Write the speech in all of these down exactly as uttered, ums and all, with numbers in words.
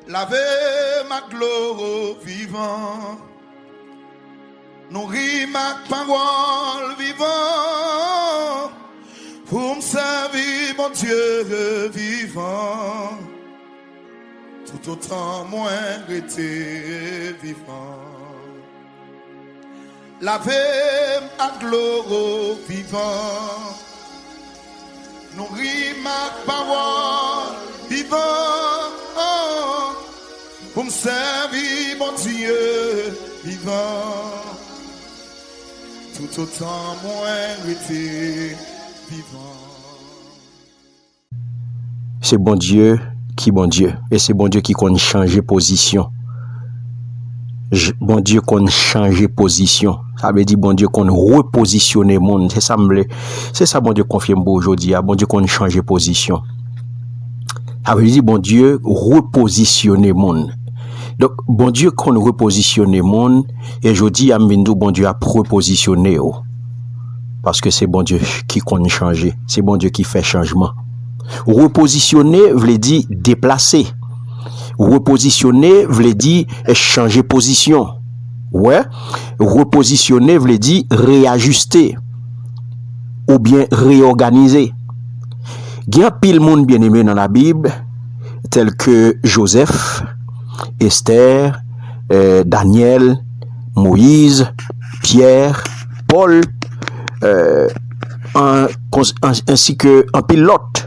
Lave m ak dlo vivan. Nouri m ak pawòl vivan. Pou m sèvi Bondye vivan. Toutotan mwen rete vivan. Lave m ak dlo vivan. Nouri m ak pawòl vivan. Pou m sèvi Bondye vivan. Toutotan mwen rete vivan. Se Bondye ki Bondye. E se Bondye ki konn chanje pozisyon. Bondye konn chanje pozisyon. Sa vle di Bondye konn repozisyone moun. Se sa m vle. Se sa Bondye konfye m pou ou jodi a. Bondye konn chanje pozisyon. Sa vle di Bondye repozisyone moun. Donk, Bondye konn repozisyone moun. E jodi a, m vin di w Bondye ap repozisyone w. Paske se Bondye ki konn chanje. Se Bondye ki fè chanjman. Repozisyone vle di deplase. Repozisyone vle di chanje pozisyon. Ou wè? Repozisyone vle di reyajiste oubyen reyòganize. Gen anpil moun byeneme nan Labib, tèlke Jozèf, Estè, Danyèl, Moyiz, Pyè, Pòl, ansike anpil lòt.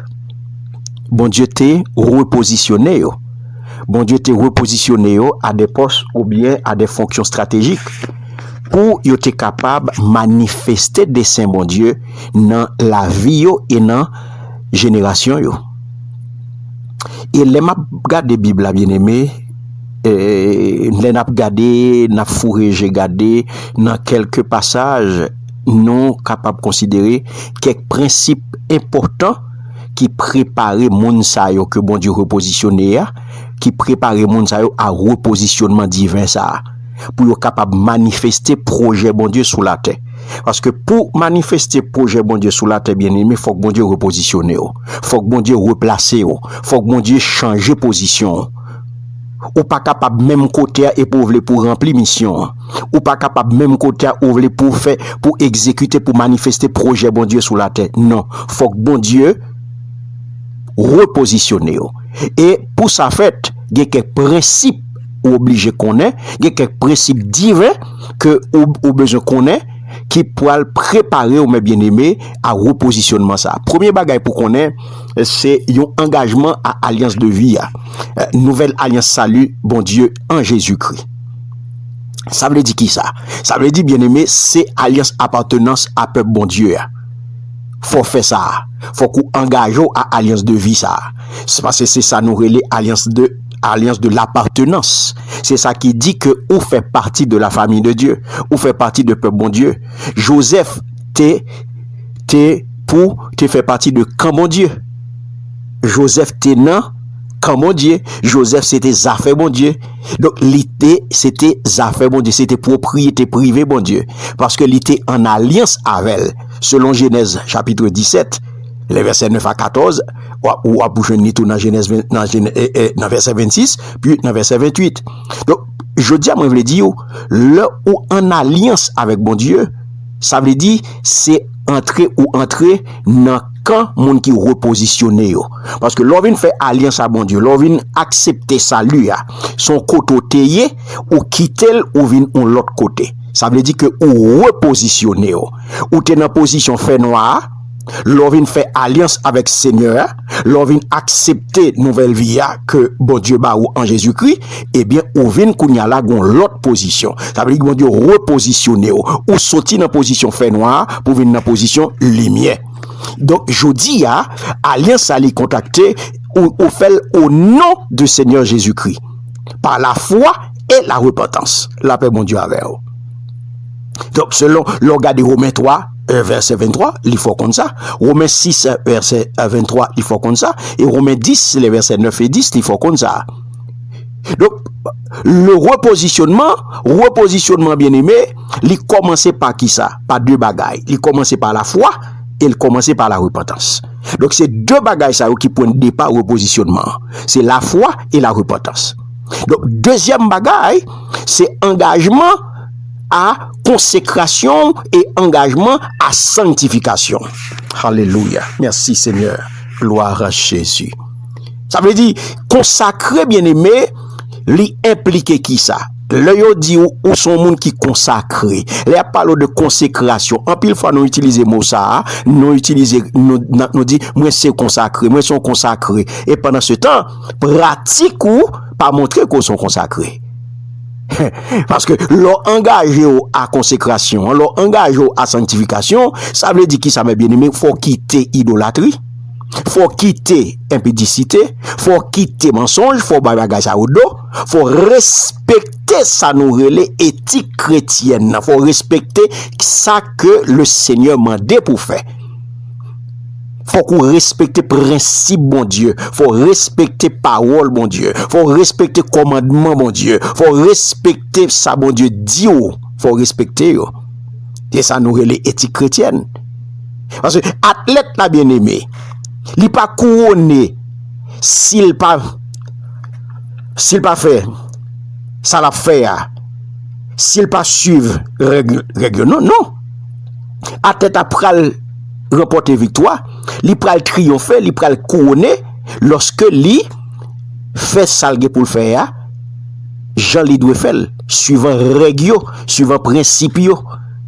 Bondye te repozisyone yo. Bondye te repozisyone yo a de pòs oubyen a de fonksyon estratejik pou yo te kapab manifeste desen Bondye nan lavi yo e nan jenerasyon yo. E lè m ap gade Bib la, byeneme, e, lè n ap gade, n ap foure je gade nan kèlke pasaj, nou kapab konsidere kèk prensip enpòtan ki prepare moun sa yo ke Bondye repozisyone a, ki prepare moun sa yo a repozisyonman diven sa a, pou yo kapab manifeste pwojè Bondye sou latè. Paske pou manifeste pwojè Bondye sou latè, byeneme, fòk Bondye repozisyone w. Fòk Bondye replase w. Fòk Bondye chanje pozisyon w. Ou pa kapab menm kote a epi w vle pou w ranpli misyon an. Ou pa kapab menm kote a ou vle pou w fè, pou w egzekite, pou w manifeste pwojè Bondye sou latè. Non, fòk Bondye repozisyone w. E pou sa fèt, gen kèk prensip ou oblije konnen, gen kèk prensip diven ke ou, ou bezwen konnen ki pral prepare w, men byeneme, a repozisyonman sa. Premye bagay pou konnen, se yon angajman a alyans de vi a, nouvèl alyans sali Bondye an Jezikri. Sa vle di kisa? Sa vle di, byeneme, se alyans apatenans a pèp Bondye a. Fò w fè sa. Fòk ou angaje w a alyans de vi sa. Se paske se sa nou rele alyans de, alyans de lapatenans. Se sa ki di ke ou fè pati de la famille de Dieu. Ou fè pati de pèp Bondye. Jozèf te, te pou te fè pati de kan Bondye. Jozèf te nan kan Bondye. Jozèf se te zafè Bondye. Donk, li te, se te zafè Bondye. Se te pwopriyete prive Bondye. Paske li te an alyans avè l. Selon Jenèz chapit disèt, lè vèsè nèf a katòz, w ap, w ap jwenn li tou nan Jenèz ven, nan Jenè, e, e, nan vèsè vennsis, pi nan vèsè vennwit. Donk, jodi a, mwen vle di w, lè ou an alyans avèk Bondye, sa vle di se antre ou antre nan kan moun ki repozisyone yo. Paske lè w vin fè alyans a Bondye, lè w vin aksepte sali a, se yon kote w te ye, ou kite l, ou vin yon lòt kote. Sa vle di ke ou repozisyone w. Ou te nan pozisyon fènwa a, lè w vin fè alyans avèk Senyè a, lè w vin aksepte nouvèl vi a ke Bondye ba ou an Jezikri, ebyen, ou vin kounye a la gon lòt pozisyon. Sa vle di Bondye repozisyone w. Ou soti nan pozisyon fènwa a pou vin nan pozisyon limyè. Donk, jodi a, alyans sa li kontakte, ou, ou fè l o non de Senyè Jezikri. Par la foi et la repentance. Lapè Bondye avè w. Donk, selon, lè w gade Women twa, e, vèsè venntwa, li fè w konn sa. Women sis, e, vèsè, e, venntwa, li fè w konn sa. E Women dis, le vèsè nèf e dis, li fè w konn sa. Donk, le repozisyonman, repozisyonman, byeneme, li kòmanse pa kisa? Pa de bagay. Li kòmanse pa lafwa e li kòmanse pa larepantans. Donk, se de bagay sa yo ki pwen depa repozisyonman an. Se lafwa e larepantans. Donk, dezyèm bagay, se angajman a konsekrasyon e angajman a sanktifikasyon. Alelouya. Mèsi, Senyè. Glwa a Jezi. Sa vle di, konsakre, byeneme, li enplike kisa? Lè yo di ou, ou se yon moun ki konsakre, lè y ap pale w de konsekrasyon, anpil fwa nou itilize mo sa a, nou itilize, nou, nou di, mwen se konsakre, mwen se yon konsakre. E pandan se tan, pratik ou pa montre ke w se yon konsakre. Paske lè w angaje w a konsekrasyon, lè w angaje w a sanktifikasyon, sa vle di kisa, mè byeneme? Fò w kite idolatri, fò w kite enpidisite, fò w kite mansonj, fò w bay bagay sa yo do, fò w respekte sa nou rele etik kretyèn nan, fò w respekte sa ke le Senyè mande pou w fè. Fòk ou respekte prensip Bondye. Fò w respekte pawòl Bondye. Fò w respekte kòmandman Bondye. Fò w respekte sa Bondye di w. Fò w respekte yo. Se sa nou rele etik kretyèn. Paske atlèt la, byeneme, li pa kouwone si l pa, si l pa fè sa l ap fè a, si l pa swiv règ, règ yo. Non, non. Atlèt la pral ranpòte viktwa, li pral triyonfe, li pral kouwone lòske li fè sa l gen pou l fè a, jan li dwe fè l, swivan règ yo, swivan prensip yo,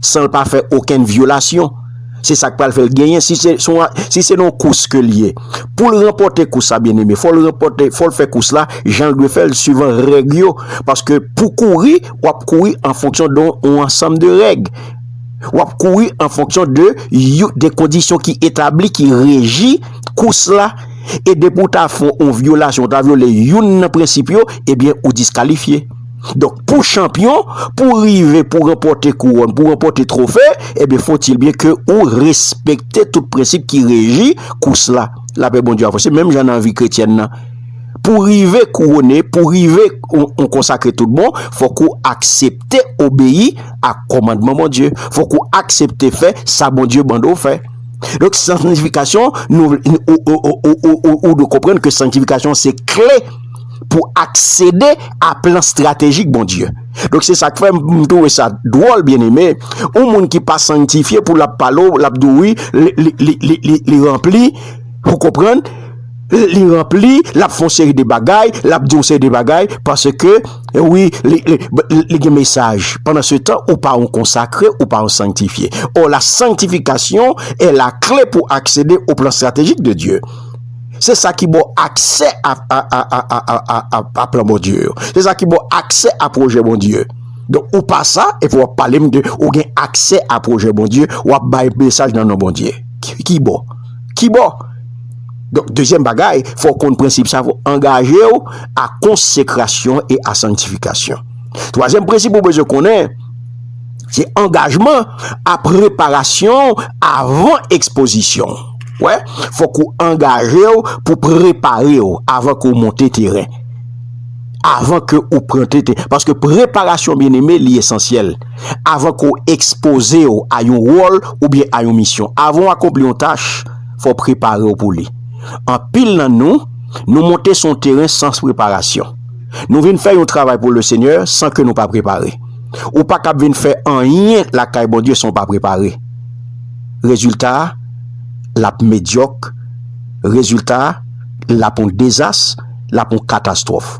san l pa fè okenn vyolasyon. Se sa k pral fè l genyen. Si se, se yon, si se nan yon kous ke l ye, pou l ranpòte kous la, byeneme, fò l ranpòte, fò l fè kous la jan l dwe fè l, swivan règ yo. Paske pou kouri, w ap kouri an fonksyon de yon ansanm de règ. W ap kouri an fonksyon de, de kondisyon ki etabli, ki reji kous la. E depi w ta fè yon vyolasyon, w ta vyole youn nan prensip yo, ebyen, ou diskalifye. Donk, pou chanpyon, pou rive, pou ranpòte kouwòn, pou ranpòte twofe, ebyen, faut-il bien ke ou respekte tout prensip ki reji kous la. Lapè Bondye avè w. Se menm jan nan vi kretyèn nan. Pou rive kouwone, pou rive ou, ou konsakre tout bon, fòk ou aksepte obeyi a kòmandman Bondye. Fòk ou aksepte fè sa Bondye mande w fè. Donk, sanktifikasyon, nou, ou, ou dwe konprann ke sanktifikasyon se kle pou aksede a plan estratejik Bondye. Donk, se sa k fè m, m twouve sa dwòl, byeneme. Yon moun ki pa sanktifye pou l ap pale w, l ap di w wi, li, li, li, li, li, li ranpli, ou konprann? Li ranpli, l ap fè yon seri de bagay, l ap di yon seri de bagay, paske, wi, li, li, li gen mesaj. Pandan se tan, ou pa yon konsakre, ou pa yon sanktifye. Or, la sanctification est la clé pour accéder au plan stratégique de Dieu. Se sa ki ba w aksè a, a, a plan Bondye yo. Se sa ki ba w aksè a pwojè Bondye. Donk, ou pa sa, epi w ap pale m de ou gen aksè a pwojè Bondye, w ap bay mesaj nan non Bondye. Ki, ki bò? Ki bò? Donk, dezyèm bagay, fò w konn prensip sa, fò w angaje w a konsekrasyon e a sanktifikasyon. Twazyèm prensip ou bezwen konnen, se angajman a preparasyon avan ekspozisyon. Wè, fòk ou angaje w pou prepare w avan ke w monte teren. Avan ke ou pran tete. Paske preparasyon, byeneme, li esansyèl. Avan ke w ekspoze w a yon wòl oubyen a yon misyon. Avan w akonpli yon tach, fò w prepare w pou li. Anpil nan nou, nou monte sou yon teren san preparasyon. Nou vin fè yon travay pou le Senyè san ke nou pa prepare. Ou pa kab vin fè anyen lakay Bondye san w pa prepare. Rezilta a, l ap medyòk. Rezilta a, l ap yon dezas, l ap yon katastwòf.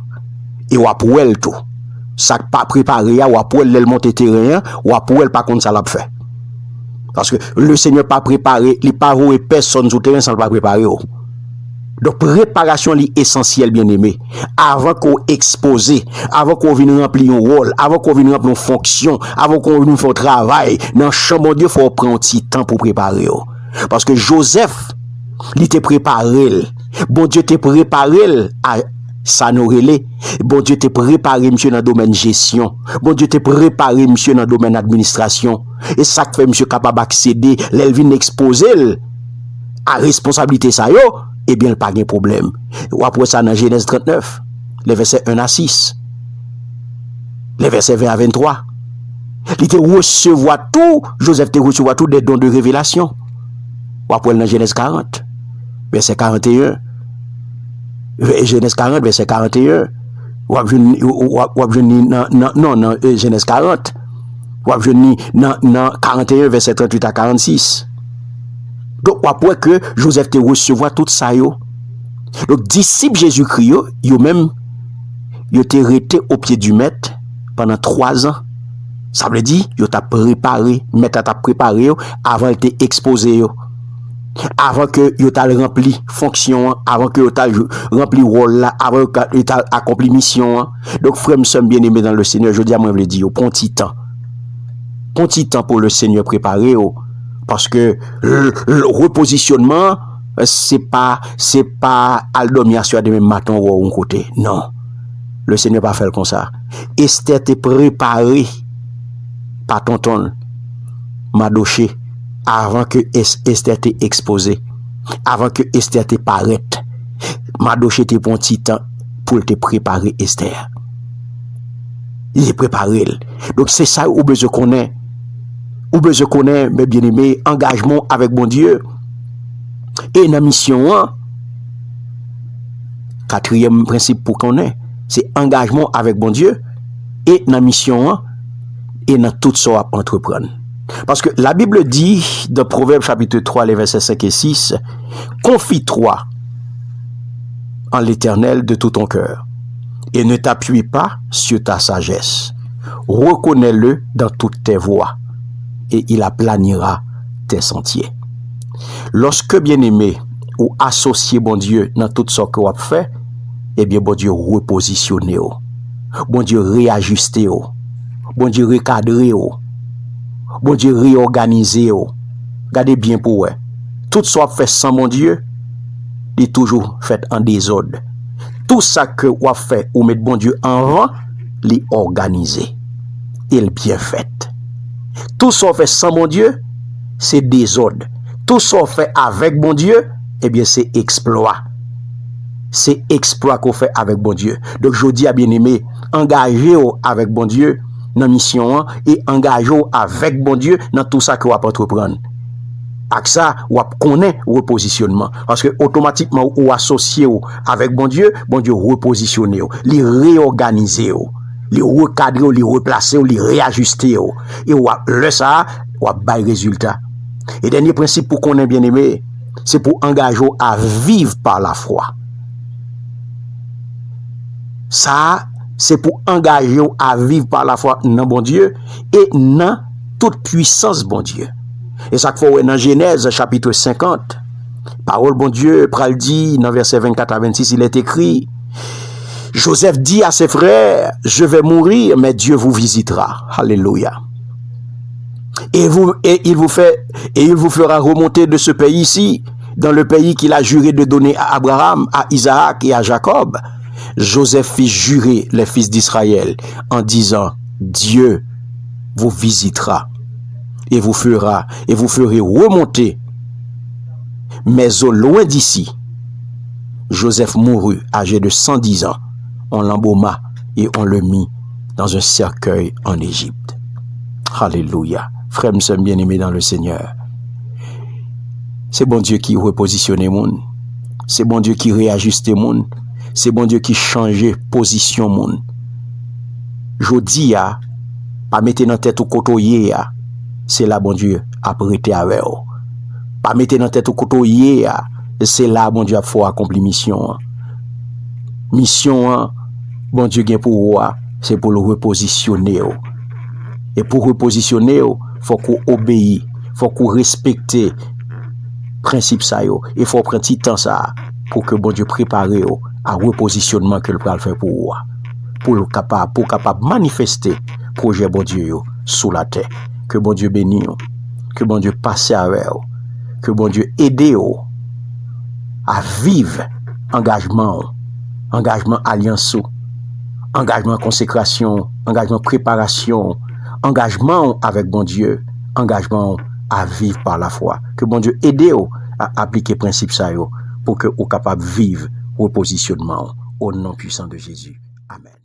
E w ap wè l tou. Sa k pa prepare a, w ap wè l lè l monte teren an, w ap wè l pa konn sa l ap fè. Paske le Senyè pa prepare, li pa voye pèsonn sou teren san l pa prepare w. Donk, preparasyon li esansyèl, byeneme. Avan ke w ekspoze, avan ke w vin ranpli yon wòl, avan ke w vin ranpli yon fonksyon, avan ke w vin fè yon travay nan chan Bondye, fò w pran yon ti tan pou prepare w. Paske Jozèf, li te prepare l. Bondye te prepare l a sa nou rele. Bondye te prepare misye nan domèn jesyon. Bondye te prepare misye nan domèn administrasyon. E sa k fè misye kapab aksede, lè l vin ekspoze l a responsablite sa yo, ebyen, l pa gen pwoblèm. W ap wè sa nan Jenèz trannèf, lè vèsè en a sis, lè vèsè ven a venntwa. Li te resevwa tou, Jozèf te resevwa tou des dons de révélation. W ap wè l nan Jenèz karant, vèsè karanteyen. Jenèz karant, vèsè karanteyen. W ap jwenn, w ap, w ap jwenn li nan, nan, non, nan, eh, Jenèz karant. W ap jwenn li nan, nan karant e en, vèsè tranntuit a karannsis. Donk, w ap wè ke Jozèf te resevwa tout sa yo. Donk, disip Jezikri yo, yo menm, yo te rete o pye di Mèt pandan twa zan. Sa vle di, yo t ap prepare, Mèt la t ap prepare yo avan l te ekspoze yo. Avan ke yo t al ranpli fonksyon an, avan ke yo t al jou-, ranpli wòl la, avan yo ka-, yo t al akonpli misyon an. Donk, frè m, sè m byeneme nan le Senyè, jodi a mwen vle di yo, pran ti tan. Pran ti tan pou le Senyè prepare yo. Paske l-, l-, repozisyonman an, se pa, se pa al dòmi aswè a demen maten w wè w yon kote. Non. Le Senyè pa fè l konsa. Estè te prepare pa tonton l, Madoche, avan ke Es-, Estè te ekspoze, avan ke Estè te parèt. Madoche te pran ti tan pou l te prepare Estè. Li te prepare l. Donk, se sa ou bezwen konnen. Ou bezwen konnen, men byeneme, angajman w avèk Bondye. E nan misyon an, katriyèm prensip pou konnen, se angajman w avèk Bondye e nan misyon an e nan tout sa w ap antreprann. Paske la Bible dit dans Proverbes chapitre trois, les versets cinq et six, confie-toi en l'Éternel de tout ton cœur et ne t'appuie pas sur ta sagesse. Reconnais-le dans toutes tes voies et il aplanira tes sentiers. Lòske, byeneme, ou asosye Bondye nan tout sa ke w ap fè, ebyen, Bondye repozisyone w. Bondye reyajiste w. Bondye rekadre w. Bondye reyòganize w. Gade byen pou w wè. Tout sa w ap fè san Bondye, li toujou fèt an dezòd. Tou sa ke w ap fè, ou met Bondye anvan, li òganize. E l byen fèt. Tou sa w fè san Bondye, se dezòd. Tou sa w fè avèk Bondye, ebyen, se eksplwa. Se eksplwa ke w fè avèk Bondye. Donk, jodi a, byeneme, angaje w avèk Bondye nan misyon an e angaje w avèk Bondye nan tou sa ke w ap antreprann. Ak sa, w ap konnen repozisyonman. Paske otomatikman ou asosye w avèk Bondye, Bondye repozisyone w. Li reyòganize w. Li rekadre w, li replase w, li reyajiste w. E w ap, lè sa a, w ap bay rezilta. E dènye prensip pou konnen, byeneme, se pou angaje w a viv pa lafwa. Sa a, se pou angaje w a viv pa lafwa nan Bondye e nan tout pwisans Bondye. E sa k fè w wè nan Jenèz chapit senkant, pawòl Bondye pral di nan vèsè vennkat a vennsis, il est écrit, Joseph dit à ses frères, je vais mourir, mais Dieu vous visitera. Alléluia. Et vous, et il vous fait, et il vous fera remonter de ce pays-ci, dans le pays qu'il a juré de donner à Abraham, à Isaac et à Jacob. Joseph fit jurer les fils d'Israël en disant, Dieu vous visitera et vous fera, et vous ferez remonter mais au loin d'ici, Joseph mourut âgé de cent dix ans. On l'embauma et on le mit dans un cercueil en Égypte. Alelouya. Frè m, sè m byeneme dans le Seigneur, se Bondye ki repozisyone moun. Se Bondye ki reyajiste moun. Se Bondye ki chanje pozisyon moun. Jodi a, pa mete nan tèt ou kote w ye a, se la Bondye ap rete avè w. Pa mete nan tèt ou kote w ye a, se la Bondye ap fè w akonpli misyon an. Misyon an Bondye gen pou ou a, se pou l repozisyone w. E pou repozisyone w, fòk ou obeyi, fòk ou respekte prensip sa yo. E fò w pran ti tan sa a pou ke Bondye prepare w a repozisyonman ke l pral fè pou ou a. Pou l kapab, pou w kapab manifeste pwojè Bondye yo sou latè. Ke Bondye beni w. Ke Bondye pase avè w. Ke Bondye ede w a viv angajman w, angajman alyans ou, angajman konsekrasyon w, angajman preparasyon w, angajman w avèk Bondye, angajman w a viv pa lafwa. Ke Bondye ede w a aplike prensip sa yo pou ke ou kapab viv repozisyonman w. O non pwisan de Jezi. Amèn.